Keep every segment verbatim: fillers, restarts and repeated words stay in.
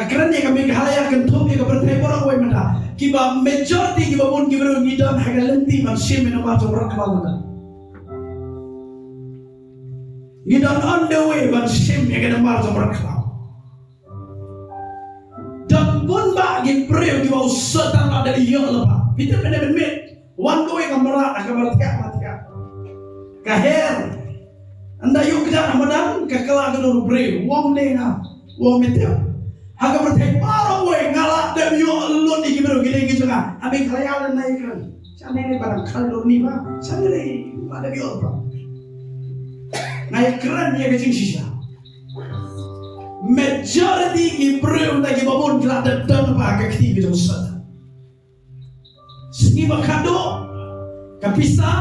Ka kren ïa ka Meghalaya, kynthup ïa ka pyrthei baroh kawei mynta. Kiba majority kiba bun ki briew ngi don ha ka lynti ban shim ïa u nambar jong u mrad khlaw mynta. Ngi don on the way ban shim ïa ka nambar jong u mrad khlaw. Don bun bah ki briew kiba u Soitan la dep ïoh lypa. Phi tip mynne mynmiet, wan kawei ka mrad ha ka mrad thiah mrad thiah. Ka her. Ynda ïoh kjat ha madan, ka kylla ka dur briew. U ong ne nga, u ong me tip. Ha ka pyrthei baroh kawei nga la dep ïoh lut ïa ki briew, ki dei ki jong nga. Ami khlaiñ lem na ïa kren. Shane ne ba dang khlaiñ dur ni ba. Shane ne ba dep ïoh ba. Nga ïa kren ïa ka jingshisha. Majority ki briew na kiba bun ki la dep don ba ha ka kti ka jong u Soitan. Sngi ba khatduh, ka pisa,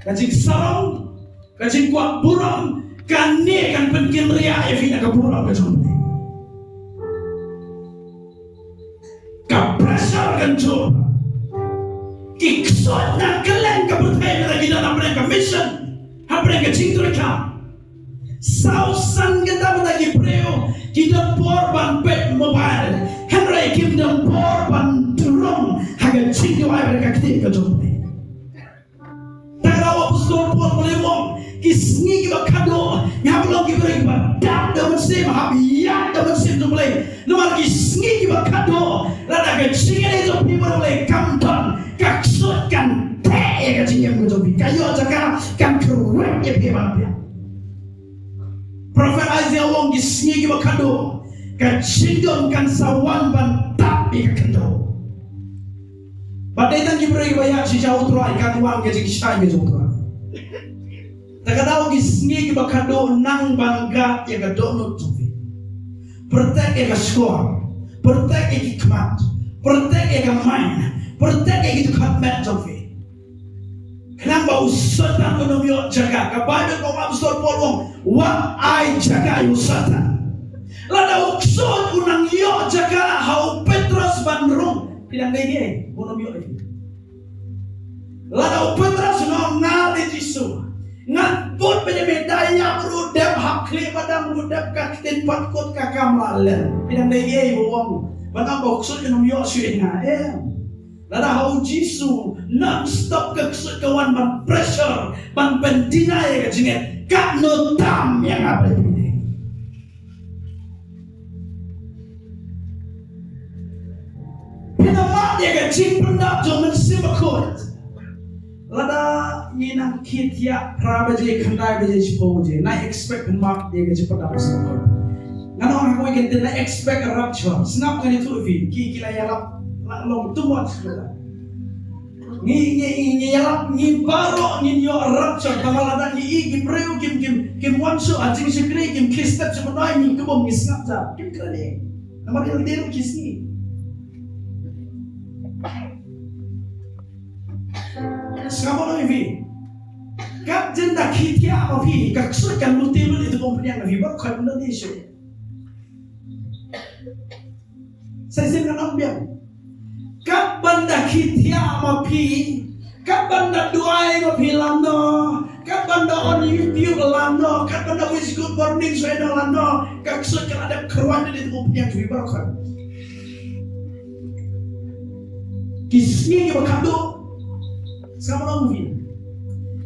ka jingsarong, ka jingkwah burom, kane kan pynkynriah ïa phi na ka burom ka jong phi. Ka pressure kan jur. Ki ksuid na kylleng ka pyrthei, lada ki don hapdeng ka mission, hapdeng ka jingtrei kam. Saw san kynta mynta ki briew ki don por ban peit mobile, hynrei kim don por ban rung ha ka jingduwai bad ka ktien ka jong U Blei. Te ka daw u apostol Paul u ong, ki sngi kiba khatduh, ngi hap long ki briew kiba dap da u Mynsiem, hap ïaid da u Mynsiem jong U Blei. Namar ki sngi kiba khatduh, lada ka jingïadei jong phi bad U Blei kam don, ka ksuid kan teh ïa ka jingim ka jong phi. Ka ïoh jaka, kan kyrwit ïa phi ban biang. Prophet Isaiah u ong, ki sngi kiba khatduh, ka jingdum kan sa wan ban tap ïa ka khyndew. Bad dei tang ki briew kiba ïaid shisha U Trai, kan wan ka jingshai ka jong U Trai. Te ka daw ki sngi kiba khatduh, nang ban guard ïa ka dohnud jong phi. Protect ïa ka shkor, protect ïa ki khmat, protect ïa ka mind, protect ïa ki dkhot met jong phi. Khnang ba u Soitan un ym ïoh jaka. Ka Baibl ka ong, apostol Paul u ong, wat ai jaka ïa u Soitan. Lada u ksuid u nang ïoh jaka ha u Petros ban rung, phi dang dei ei, un ym ïoh ei. Lada u Petros u ong, nga dei Jisu, ngan bud ba ïa me, da ïap ruh dep, hap khlieh ba dang ruh dep, ka ktien pat kut ka kam la len, phi dang dei ei ba u ong, ban ong ba u ksuid un ym ïoh shuh ïa nga, em. Lada ha u Jisu non stop ka ksuid ka wan ban pressure, ban pyndeny ïa ka jingngeit, katno tam ïa nga ba phi dei. Phin ym mad ïa ka jingpyndap jong u Mynsiem Bakhuid. Lada ngi nang khie thiah phra baje, khyndai baje, shiphew baje, nai expect phin mad ïa ka jingpyndap jong u Mynsiem Bakhuid. Ngan ong ha kawei ka ktien, nai expect a rapture. Sngap, ngan ïathuh ïa phi, ki, ki la ïalap, la long too much. Ngi, ngi, ngi, ngi ïalap, ngi baroh ngin ïoh rapture, tangba lada ngi i ki briew kim, kim, kim wan shuh ha jingshakri, kim khie step sha mynnoi, ngi kbum, ngi sngap ja, kim kren ei. Namar ïa lade ruh ki sngi. Sngap, ngan ong ïa phi. Kat jan da khie thiah ma phi, ka ksuid kan lute lut ïa ka bymphniang na phi, baroh khoit, ym don ei shuh. Sa shisien ngan ong biang. Kat ban da khie thiah ma phi, kat ban da duwai ma phi lano, kat ban da on YouTube lano, kat ban da wish good morning shuwa lano, ka ksuid ka la dep kyrwat ïa ka bymphniang jong phi baroh khoit. Ki sngi kiba khatduh, sngap, ngan ong ïa phi.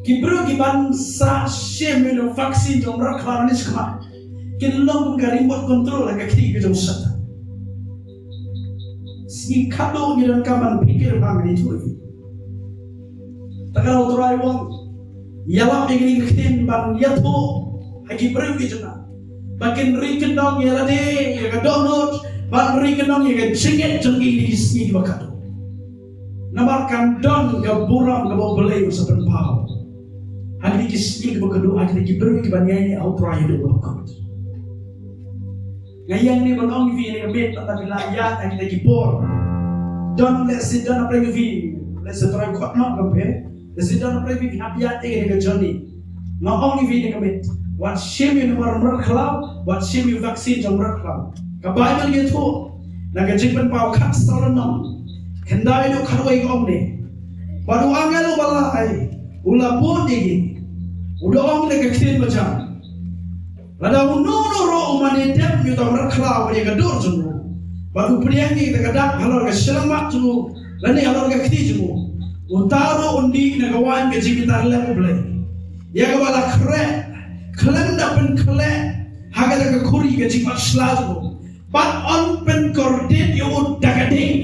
Ki briew kiban sa shim ïa u vaccine jong u mrad khlaw nangne shakhmat, kin long kum ka remote control ha ka kti ka jong u Soitan. Sngi khatduh ngi donkam ban pyrkhat bha, ngan ïathuh ïa phi. Te ka daw U Trai u ong, ïalap ïa kine ki ktien ban ïathuh ha ki briew ki jong nga, ba kin ri kyndong ïa lade, ïa ka dohnud, ban ri kyndong ïa ka jingngeit jong ki ha kine ki sngi kiba khatduh. Namar kan don ka burom kaba U Blei un sa pynpaw ha kine ki sngi kiba khatduh, ha kine ki briew kiban ïaineh ha U Trai Haduh Bakhuid. Nga ïeng ne ban ong ïa phi ne ka miet, lada phi la ïaid ha kita ki por, don, lehse don hapdeng ïa phi, lehse Trai khot noh, kam pher, lehse don hapdeng ïa phi, phi hap ïaid ïa kane ka journey. Nga ong ïa phi ne ka miet, wat shim ïa u nambar mrad khlaw, wat shim ïa u vaccine jong mrad khlaw. Ka Baibl ka ïathuh na ka Jingpynpaw khatsaw lynnong, khyndai haduh khatwei ka ong ne, bad u angel uba lai u la bud ïa ki, u da ong da ka ktien ba jan, Lada uno uno ruh u mane dep ïa uta u mrad khlaw bad ïa ka dur jong u, bad u pdiang ïa kata ka dak halor ka shyllangmat jong u lane halor ka kti jong u, uta ruh un dih na ka waiñ ka jingbitar lem U Blei, ïa kaba la khreh khlem da pynkhleh ha kata ka khuri ka jingbat sla jong u. Bad yn pynkordit ïa u da ka ding,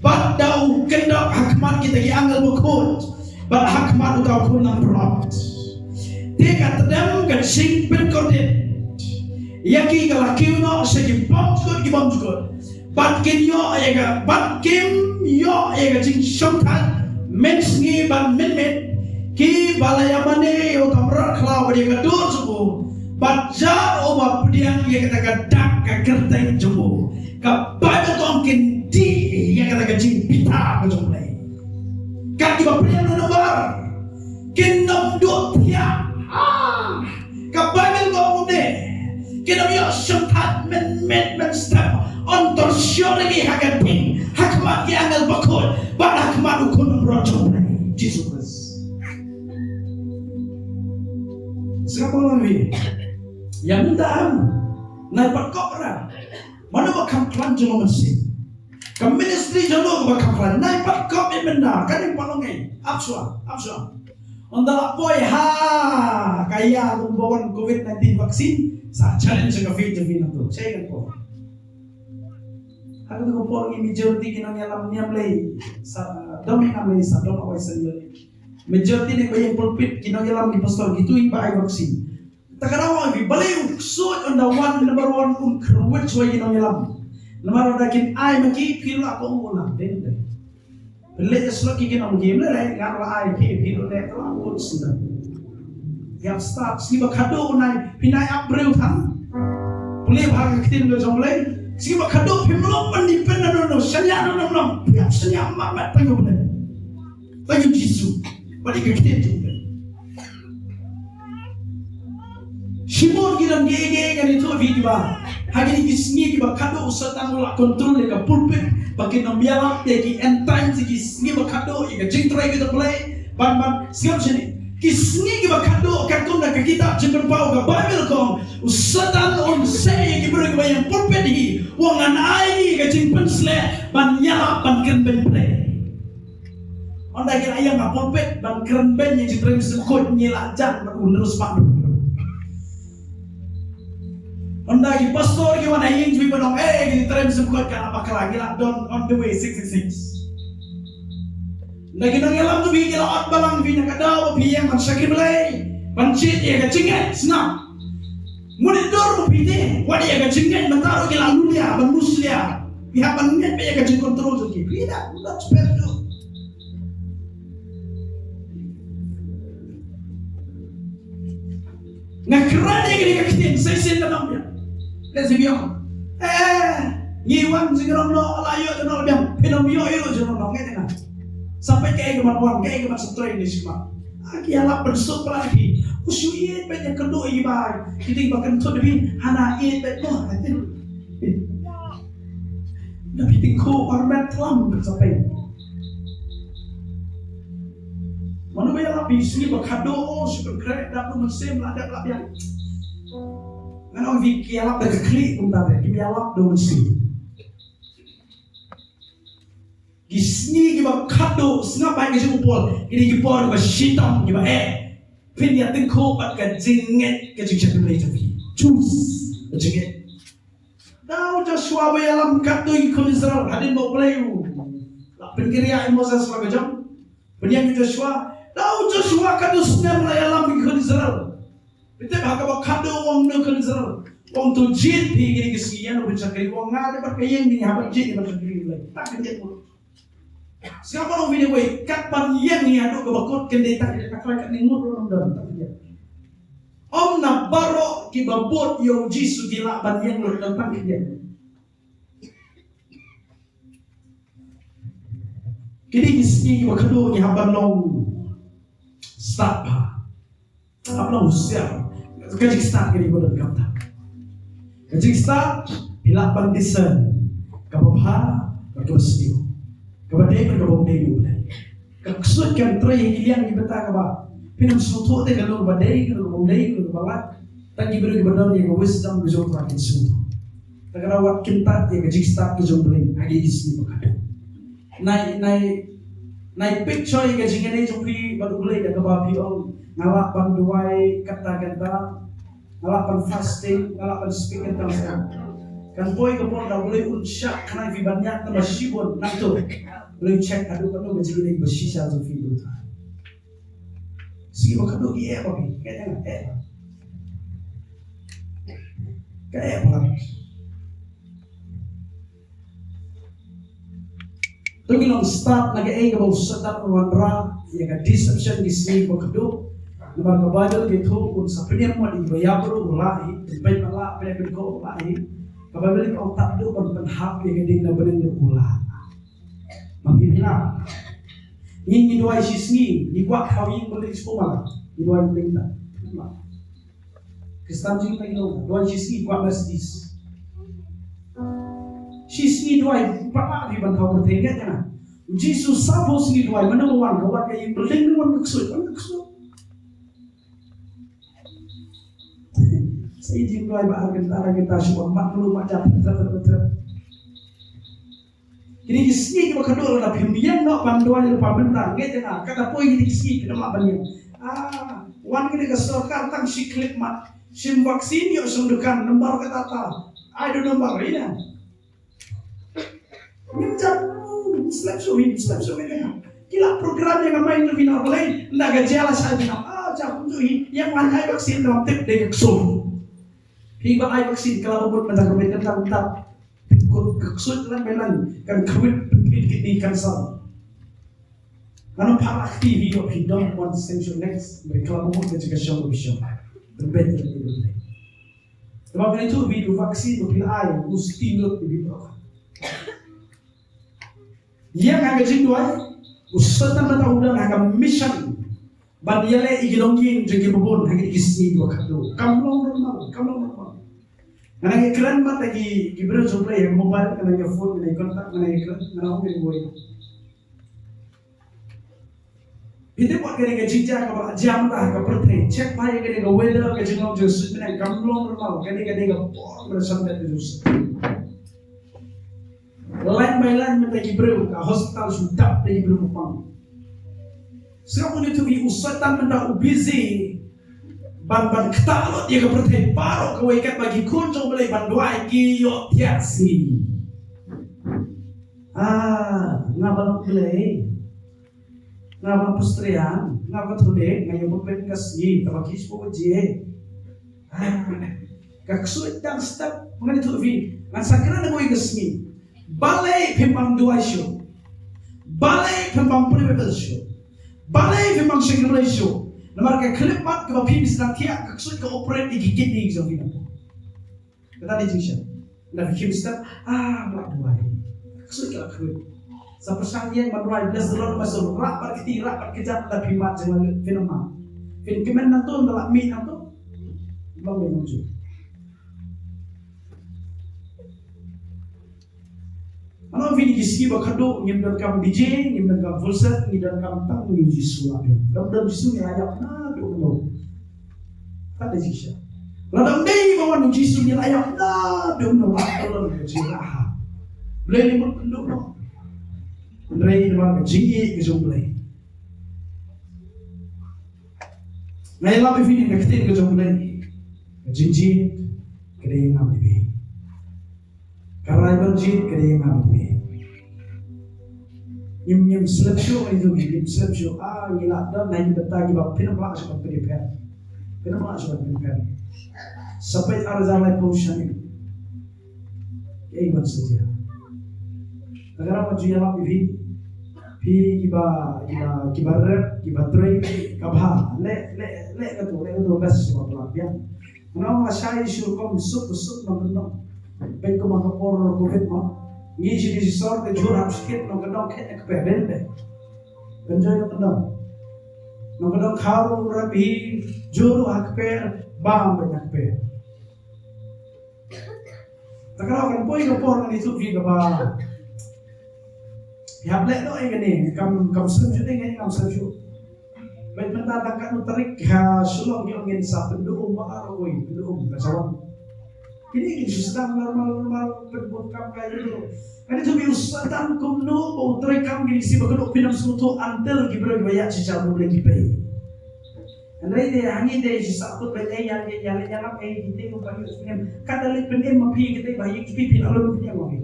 bad da u kyndok ha khmat kita ki angel bakhuid, bad ha khmat uta u khun langbrot. Te ka tdem ka jingpynkordit ïa ki ka la kiew noh sha ki bymjukut ki bymjukut, bad kin ïoh ïa ka, bad kim ïoh ïa ka jingshongthait mynsngi bad mynmiet, kiba la ïamane ïa uta u mrad khlaw bad ïa ka dur jong u, bad jar uba pdiang ïa kata ka dak ka kyrteng jong u. Ka Baibl ka ong kin dih ïa kata ka jingbitar ka jong U Blei. Kat kiba pdiang na u Blei kin ym duh thiah. Ah, ka Baibl ka ong ne, kin ym ïoh shongthait mynmiet mynstep, yn tyrshor ïa ki ha ka ding ha khmat ki angel bakhuid bad ha khmat u khun langbrot jong U Blei Jisu Khrist. Sngap, ong ïa mynta, nai pat kop ra. Mano ba kham khlaiñ jong u Mynsiem? Ka ministry jong u ba kham khlaiñ. Nai pat kop ïa mynta, ka dei pat long ei. Ap shuwa, ap shuwa. Ynda la poi ha ka ïa kumba wan covid nineteen vaccine, sa challenge ka faith jong phi nangto. Sa ïa ka poi. Ha kato ka por ngi majority ki nongïalam ngim lei sa dom, ngim lei sa dom, awai sa ïa lei. Majority ne ba ïeng pulpit ki nongïalam, ki pastor, kito kiba ai vaccine. Ta ka daw ong phi balei u ksuid ynda wan number one un kyrwit shuwa ïa ki nongïalam. Namar lada kin ai ma ki phi la ko u la dei dei. Pynleit ïa slot ki kin ong ki mlei lei, nga la ai phi, phi ruh leh, ka la kut sngewthuh. Ïap stad, sngi ba khadduh u nai, phi nai ap briew than. Pynleit bha ka ktien ka jong U Blei. Sngi ba khadduh phim lum ban depend na no no, shaniah na no no, phi ap shaniah mat mat, tang U Blei. Tang U Jisu. Bad ïa ka ktien jong U Blei. Shibun ki don kiei kiei, ngan ïathuh ïa phi kiba ha kine ki sngi kiba khadduh u Soitan u la control ïa ka pulpit ba kin ym ïalap ïa ki end times, ïa ki sngi ba khadduh, ïa ka jingtrei ka jong U Blei. Ban, ban sngap shane. Ki sngi kiba khadduh, katkum da ka kitab Jingpynpaw ka Baibl ka ong, u Soitan un sei ïa ki briew kiba ïeng pulpit hi, u ong ngan ai ïa ki ka jingpynshlur ban ïalap, ban kren beiñ Blei. Ynda ki la ïeng ha pulpit ban kren beiñ ïa ki jingtrei mynsiem khuid, ngi la jan bad u nurse bad u. Ynda ki pastor ki wan ha ïing jong phi ban ong, eh, ki jingtrei mynsiem khuid ka la bakla, ngi la don on the way six six six. Ynda ki nongïalam jong phi ki la ot balang phi na ka daw ba phi ïeng ban shakri Blei, ban jied ïa ka jingngeit, sngap. Mut dur ba phi te, wat ïa ka jingngeit mynta ruh ki la lum ïa ban mushlia. Phi hap ban ngeit bad ïa ka jingkontrol jong ki. Phi da, u da spare jong. Nga kren ïa kane ka ktien, sa shisien ka dang biang. Lehse biang. Eh, ngi wan jingïalam noh, la ïoh jingïalam biang. Phi lam ïoh ïa jingïalam noh, ngeit ïa nga. Sa peit kaei kaban wan, kaei kaban sa trei ne shima. Ah, ki ïalap ban suk palat ïa phi. U shu ïeit bad ïa kynduh ïa ki bai. Kita kiba kynduh ïa phi, hana ïeit bad mo. Da phi tyngkhuh armet tlam ka sa peit. Mano ba ïalap ïa ki sngi ba khadduh, oh, shu pynkhreh, dap da u Mynsiem, la dep la biang. Ngan ong ïa phi, ki ïalap da ka khlieh kumta te, kim ïalap da u Mynsiem. Ki sngi kiba khadduh, sngap bha ïa ka jingpyni, ki dei ki por kiba shitom, kiba eh. Phin ïa tyngkhuh bad ka jingngeit, ka jingshakri Blei jong phi. Choose ka jingngeit. Da u Joshua ba ïalam katto ïa ki khun Israel, hadien ba U Blei u la pynkynriah ïa u Moses la ka jong. Pynïeng ïa u Joshua, da u Joshua katto snem la ïalam ïa ki khun Israel. Phi tip ha kaba khadduh u ong ïa ki khun Israel, u ong to jied phi kine ki sngi, ïa u pynshakri, u ong nga dei bad ka ïing jong nga hap ban jied ïa ban shakri Blei. Tang khyndiat ngut. Sngap, ong ïa phi dei wei, kat ban ïeng ïa haduh kaba kut, khyndiat tang khyndiat, ka khlaiñ katne ngut ruh ym don, tang khyndiat. Ym na baroh kiba bud ïa u Jisu ki lah ban ïeng lut, don tang khyndiat. Kine ki sngi kiba khadduh ngi hap ban long stad bha. Hap long husiar. Ka jingstad ka dei ba don kumta. Ka jingstad, phi lah ban discern kaba bha bad kaba sniew, kaba dei bad kaba ym dei ïa U Blei. Ka ksuid kan trei ïa ki liang ki bynta kaba phin ym sngewthuh te ka long kaba dei, ka long kaba ym dei, ka long kaba lait. Tang ki briew kiba don ïa ka wisdom ka jong U Trai kin sngewthuh. Te ka daw wat kyntait ïa ka jingstad ka jong U Blei ha ki sngi ba khatduh. Nai, nai, nai picture ïa ka jingïadei jong phi bad U Blei da kaba phi ong nga lah ban duwai kata kata, nga lah ban fasting, nga lah ban speak in tongues. Kan poi ka por da U Blei un shah khnai phi ban ïaid na shibun nangta. U Blei check haduh katno ka jingïadei ba shisha jong phi bad U Trai. Sngi ba khatduh ki eh ba phi, ka eh, eh. Ka eh ba. To ngi long stad na kaei kaba u Soitan u wanrah ïa ka deception ki sngi ba khatduh. Namar ka Baibl ka ïathuh un sa pynïap mo ïa kiba ïap ruh u lah hi, pynpeit ba lah, pynïap pynkoh u lah hi. Ka Baibl ka ong tad haduh ban pynhap ïa ka ding na bneng ruh u lah. Ma phi phi lah. Ngi ngi duwai shi sngi, ngi kwah thaw ïing building sha pumala. Ngi duwai building ta. Khristan jong ngi ngi duwai shi sngi kwah Mercedes. Shi sngi duwai pat la dei ban thaw pyrthei, ngi ïa nga. U Jisu saphew sngi duwai, mano ba wan, ka wan ka ïing building ne wan ka ksuid, wan ka ksuid. Sa ïa jingduwai ba ar kynta ar kynta shu ba mat mulu mat jam. Kine ki sngi kiba khatduh lada phim ïeng noh ban duwai lypa mynta, ngeit ïa nga, kata poi kine ki sngi phim lah ban ïeng. Ah, wan kine ka sorkar tang shi khyllipmat, shim vaccine ïoh sha dukan, nambar kata ta. Ai do nambar ïa. Ngim jam, slap shu hi, slap shu hi ïa. Ki la program ïa nga mai tu hi na Blei, nda ka jia la sha hi na. Ah, jam tu hi, ïa wan ai vaccine na tip de ka ksum. Phi ba ai vaccine ka la ba mut mynta ka met mynta mynta. Kut ka ksuid lang beilang kan khuid pynpit kidney cancer. Ngan ym phah la kti hi ïoh phi dom wan seng shu next. Meri khlem mut ka jingkyrshan ka bishop. Pynbeit ka jingkyrshan. Te ba phi tu phi tu vaccine ba phi la ai u stimulus phi tu. Ïa ka jingduwai u Soitan mynta u dang ha ka mission. Ban ïaleh ïa ki longïing jong ki bun ha ki sngi kiba khatduh. Kam long normal, kam long normal. Nga nang ïakren bad ki, ki briew jong U Blei ha mobile, nga nang ïa phone, nga nang ïa contact, nga nang ïakren, nga nang ong ïa ki briew. Phi tip wat kane ka jingjia kaba la jia mynta ha ka pyrthei. Check bha ïa kane ka weather, ka jinglong jong sut mynne kam long normal. Kane, kane ka por ba la shandet ka jong sut. Line by line mynta ki briew, ka hospital shu dap da ki briew ba pang. Sngap u, ngi tu u Soitan mynta u busy ban, ban ktah lut ïa ka pyrthei baroh kawei, katba ki khun jong U Blei ban duwai ki ïoh thiah sngi. Ah, nga ba long Blei. Nga ba Presbyterian, nga ba Katholik, nga ïa pynbeit ka sngi, kaba ki shu baje. Ah, ka ksuid dang step, ngan ïathuh ïa phi, ngan sa kren na kawei ka sngi. Balei phim pang duwai shuh? Balei phim pang pynbeit shuh? Balei phim pang shakri shuh? Namar ka khyllipmat kaba phi sdang thiah, ka ksuid ka operate ïa ki kidney jong phi. Kata dei jingshisha. Nda phi khim step, ah, mlak duwai. Ksuid ka la khuid. Sa pyrshang ïeng ban duwai, bless the Lord, my soul. Rah bad kti, rah bad kjat, nda phi mad jinglaitluid, phin ym mad. Phin kmen nangto, nda la mih nangto. Bang dei nangto. Ano phi, ki sngi ba khatduh, ngim donkam D J, ngim donkam full set, ngi donkam tang u Jisu la biang. Lada don Jisu ngi la ïap naduh mynno. Kata jingshisha. Lada ym dei ba wan u Jisu ngi la ïap naduh mynno, la ka long ka jingïaha. Blei lei mut pynduh noh. Hynrei namar ka jingïeit ka jong Blei. Nga ïalap ïa phi na ka ktien ka jong Blei. Ka jingjied ka dei ïa nga bad phi. Ka rai ban jied ka dei ïa nga bad phi. Ngim, ngim slem shuh, ngi tu ngim slem shuh. Ah, ngi la don na ki bynta kiba phin ym lah shuh ban pynïapher. Phin ym lah shuh ban pynïapher. Sa peit ar hajar laiphew sha ngin. Kaei ban sa jia? Te nga ruh nga ju ïalap ïa phi. Phi kiba, kiba, kiba rep, kiba trei, ka bha. Leh, leh, leh kato, leh kato best shuwa ba la biang. Nga ong lashai shu rukom suk suk nongkyndong. Peit kumba ka por Covid mo. Ngi shi ngi shi sor ka jhur hap shikit nongkyndong khet na kper, dei ne em? Enjoy nongkyndong. Nongkyndong khaw ruh rep hi, jhur ruh ha kper, bam beit ha kper. Te ka daw kan poi ka por ngan ïathuh ïa phi kaba phi hap leh noh ïa kane, kam, kam slem shuh ne, kam slem shuh. Bad mynta tang katno tarik ha Shillong, ïa ngin sa pynduh um, ba ar wei pynduh um ka sa wan. Kine ki ju sdang normal normal pynbun kam ka ïa u. Ngan ïathuh ïa u Satan kumno ba u trei kam, ki sngi ba kynduh phin ym sngewthuh until ki briew kiba ïaid shisha U Blei ki pei. Hynrei te hangne te shisha kut ba ei ïa ïa ïa lap ei ki te u ba ïoh sngewthuh. Kat da leit pynim ma phi ki te ba ïa ki phi phin ym lum pynim ma phi.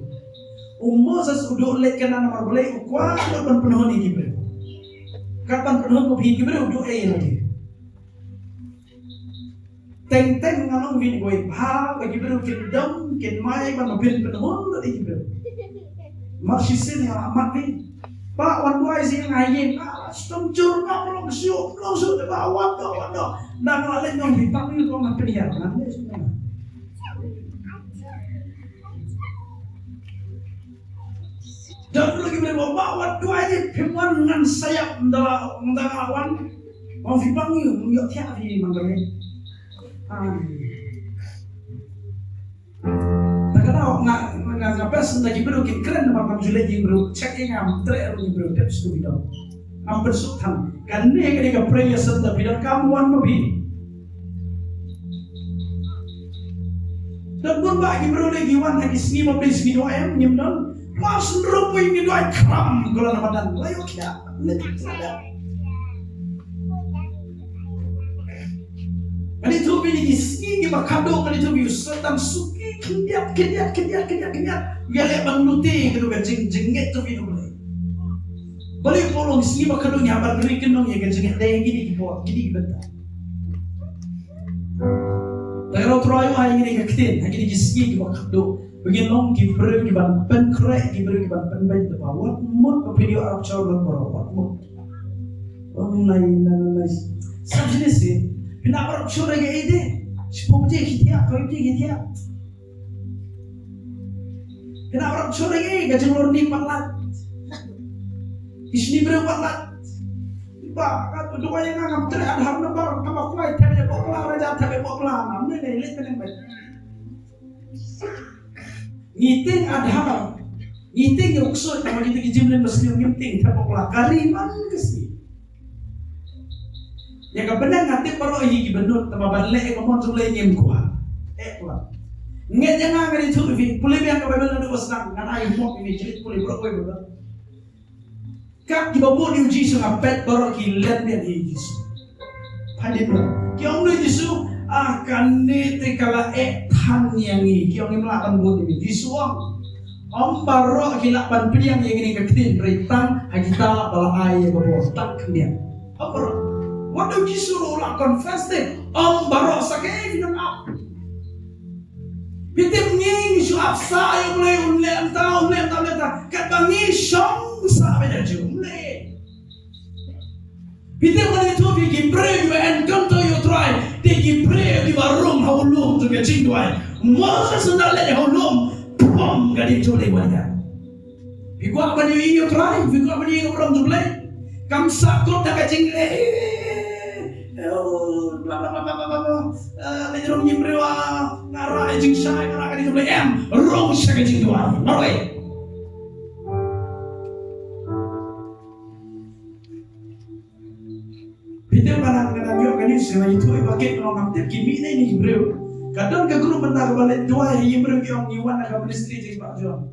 U Moses u duh leit Kanaan namar balei? U kwah ban pynhun ïa ki briew. Kat ban pynhun ma phi ki briew u duh ei ïa ki. Teng teng nga ong ïa phi, wei bha ba ki briew kin dom kin mai ban pyn pynhun ïa ki briew. Mar shisien nga la mat phi. Ba wan duwai sha nga ïing, nga la sdang jur, nga pynlong shuh, pynlong shuh, te ba wan noh, wan noh. Nang la leit nong phi, tang ïa u kong nga pynhiar, nang leit shuh nang. Don ruh ki briew ba wan duwai, phim wan ngan sa ïap, ynda la, ynda la wan. Ong phi pang ïa u, ïoh thiah phi man ka lei. Ai. Ta ka daw nga, nga, nga best na ki briew ki kren namar ngam ju leit ïing briew, check ïa nga, ngam treh ruh ïing briew, dep shu video. Ngam pynsuk than. Kane ka dei ka prayer center, phi donkam wan ma phi. Don bun bah ki briew lei ki wan ha ki sngi ba phi sngi duwai em, ngim don. Mar shen ruh phi sngi duwai kram, ko la na madan. La ïoh thiah. Leit thiah. Ngan ïathuh ïa phi, ki sngi kiba khadduh, ngan ïathuh ïa phi, u Satan suki khyndiat, khyndiat, khyndiat, khyndiat, khyndiat. Ïa leh ban lute kito ka jing, jingngeit to phi U Blei. Balei Paul u ong sngi ba khadduh ngi hap ban ri kynnoh ïa ka jingngeit, dei kine ki por, kine ki bynta. Te ka daw Trai u ai ïa kine ka ktien, ha kine ki sngi kiba khadduh. Ba ngin long ki briew kiban pynkhreh, ki briew kiban pynbeit, te ba wat mut ba phin ïoh rapture baroh, wat mut. Ong nai, nai, nai, nai. Sab jinis hi. Phin ap rapture ïa kaei de? Shiphew baje ki thiah, khatwei baje ki thiah. Phin ap rapture ïa kaei? Ka jinglorni pat lait. Ki shini briew pat lait. Ba, ka duwai ïa nga ngam treh Aadhaar number, kaba kwai thep ïa bakla, raja thep ïa bakla. Ngam ne ne, leit pyneng bad. Ngi tieng Aadhaar, ngi tieng ïa u ksuid, namar kita ki jingmlien ba sniew ngim tieng, thep bakla, ka ri man ka sngi. Ïa ka bneng nga tip baroh hi kiba nud, tangba ban leh ïa ka mon U Blei ngim kwah. Eh, kwah. Ngeit ïa nga, ngan ïathuh ïa phi, pule biang ka Baibl naduh ba sdang, ngan ai homework ïa phi, pule baroh kawei ba. Kat kiba bud ïa u Jisu nga peit baroh ki len biang ïa u Jisu. Hadien ba ki ong ïa u Jisu, ah, kane te ka la eh than ïa ngi. Ki ong ngim lah ban bud ïa u Jisu, ong. Ym baroh ki lah ban pdiang ïa kane ka ktien, hynrei tang ha kita ba la ai ïa ka bor, tang khyndiat. Ym baroh. Wat u Jisu ruh u la confess te, ym baroh, sa kaei phi nang ap. Phi tip ngi, ngi shu ap sah ïa U Blei, un leh mynta, un leh mynta, un leh mynta. Katba ngi shong sah bad ïa U Blei. Phi tip, ngan ïathuh ïa phi, ki briew kiba encounter ïa U Trai, dei ki briew kiba rung ha u lum jong ka jingduwai. Moses u la leit ha u lum, pom, ka dei U Blei wan ïa. Phi kwah ban ïohi ïa U Trai, phi kwah ban ïohi ïa ka burom U Blei. Kam sah kut da ka jingleh, eh, bla, bla, bla. Eh, leh rung ïa briew, ah, nga rah ïa jingshai, nga rah ka dei U Blei, em, rung sha ka jingduwai. Marwei. Phi tip, nga nang, nga nang ïoh ka news, nga ïathuh ïa phi, ba kit, nga ngam tip ki mih ne ki briew. Ka don ka group mynta kaba leit duwai ïa briew, ki ong ngi wan na ka ministry jong Bah John.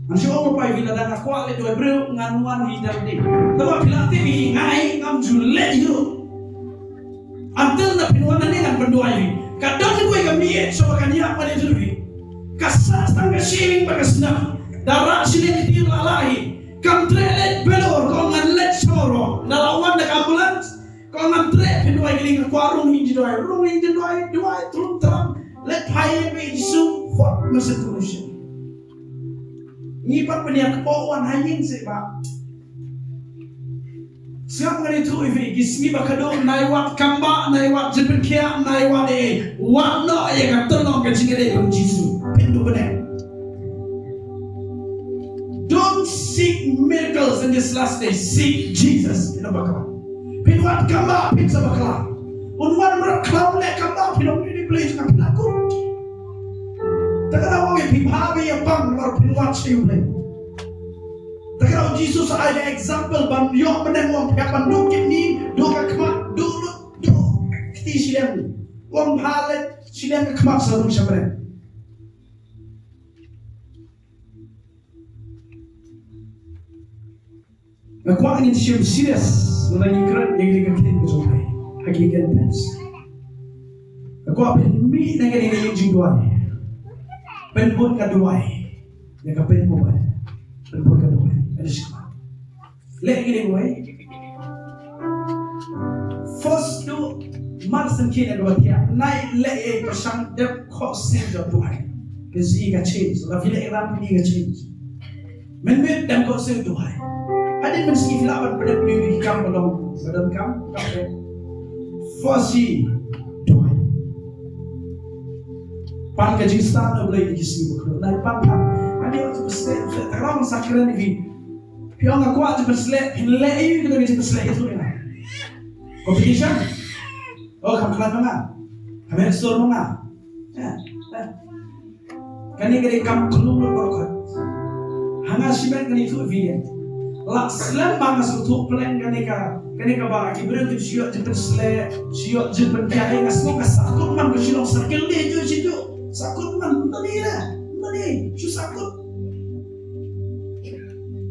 Ngan shu ong ba phi, lada nga kwah leit duwai briew ngan wan hi da lade. Tangba phi la tip ïa ngi, ngam ju leit ïa u. Until na phin wan nangne ngan pynduwai ïa phi. Ka don kawei ka mih sha ba kan ïap, ngan ïathuh ïa phi. Ka sah tang ka shi ïing bad ka snem. Da rah shilliang ka tiar la lah hi. Kam treh leit Vellore, ka ong ngan leit sha Mawroh. Da la wan da ka ambulance, ka ong ngam treh pynduwai kine, nga kwah rung hi jingduwai, rung hi jingduwai, duwai trum tram. Leit phai ïa ka Jisu, hot message to mission. Ngi pat pynïaid kpoh wan ha ïing seh bah. Sngap, ngan ïathuh ïa phi, ki sngi ba khadduh, nai wad kam bah, nai wad jingpynkhiah, nai wad ei ei. Wad noh ïa ka tynrong ka jingïadei bad u Jisu. Phin duh bneng. Don't seek miracles in this last day. Seek Jesus. Phin ym bakla. Phin wad kam bah, phin sa bakla. Un wan mrad khlaw leh kam bah, phin ym ïohi Blei jong nga, phin la kut. Te ka daw ong ïa phi, bha ba ïa pang, namar phin wad sha U Blei. Te ka rau Jisu sa ai ka example ban ïoh bneng, u ong phi hap ban duh kidney, duh ka khmat, duh lut, duh kti shiliang. U ong pha leit shiliang ka khmat sa rung sha bneng. Nga kwah ngin shim serious lada ngi kren ïa kane ka ktien ka jong U Blei ha ki ktien pens. Nga kwah phin mih na kane ka ïing jingduwai. Pynbud ka duwai ïa ka pynbud, pynbud ka duwai. Ani shim leh kane wei. First, to mar sngewthuh ïa kaba thiah. Nai leh ïa pyrshang dep khohsiew da u Trai. Ka jingim ka change. Lada phi leh ïa ka ram phi ka change. Mynmiet dang khohsiew u Trai. Hadien mynstep phi lah ban pynbeit ïa ki kam ba long, ba donkam, kam eh. First, u Trai. Pan ka jingstad na U Blei ïa ki sngi ba kordor. Nai pan, pan. Hadien jingpynsleh, pynsleh, ta ka long sa kren ïa phi. Phi ong nga kwah jingpynsleh, phin leh ïa kata ka jingpynsleh ïa u Trai. Competition. Oh, kam khlaiñ ma nga. Kam heh sur ma nga. Ya, ya. Kane ka dei kam khlem lut baroh khoit. Ha nga shimet kane tu evident. La slem ba nga sngewthuh pleng kane ka, kane kaba ki briew ki shu ïoh jingpynsleh, shu ïoh jingpynkiar, nga sngew ka sahkut man ka Shillong Circle, dei ju shu ju sahkut man, ym dei re, ym dei, shu sahkut.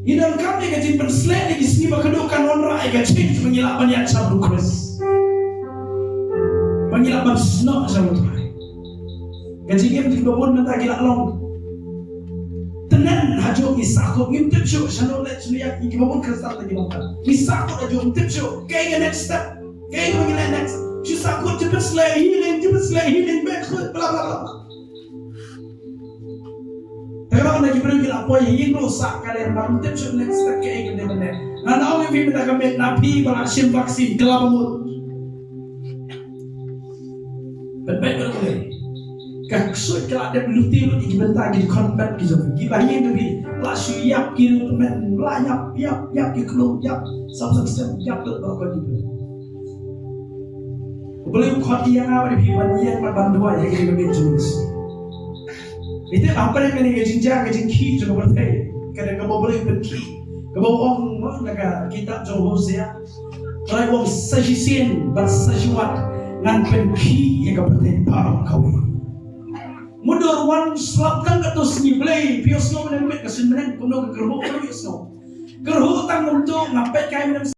Ngi donkam ïa ka jingpynsleh ïa ki sngi ba kordor, kan wanrah ïa ka change ba ngi lah ban ïaid sha U Khrist, ba ngi lah ban snoh sha U Trai. Ka jingim jong kiba bun mynta ki la long tngen ha juh, ngi sahkut, ngim tip shuh shano leit shano ïaid, kiba bun Khristan te ki long tngen. Ngi sahkut ha juh, ngim tip shuh kaei ka next step, kaei kaba ngi leh next. Shu sahkut, jingpynsleh healing, jingpynsleh healing, bad foot, bla bla bla. Te ka long na ki briew ki la poi ha ïing ruh sah ka dei ba ngim tip shuh next step kaei ka dei ban leh. Nga ong ïa phi mynta ka miet, na phi ba la shim vaccine, kylla ba mut. Pynbeit ba mut. Ka ksuid ka la dep luti lut ïa ki bynta ki khon pet ki jong phi. Kiba ha ïing jong phi la shu ïap ki ruh tymmen, la ïap, ïap, ïap ki khlum, ïap. Sam sam sem ïap lut ba ka dei. U Blei u khot ïa nga bad ïa phi ban ïeng bad ban duwai ha kane ka miet jong ngi. Ite hapdeng kane ka jingjia ka jingkhih jong ka pyrthei, kane kaba U Blei u pynkhih, kaba u ong mo na ka kitab jong Hosea. Trai u ong sa shisien bad sa shiwat ngan pynkhih ïa ka pyrthei baroh kawei. Mudui wan slap tang kato sngi Blei, phi ïohsngew mynne ka sien mynne kumno ka kyrhuh, phi ïohsngew. Kyrhuh tang kumto, nga peit kai mynne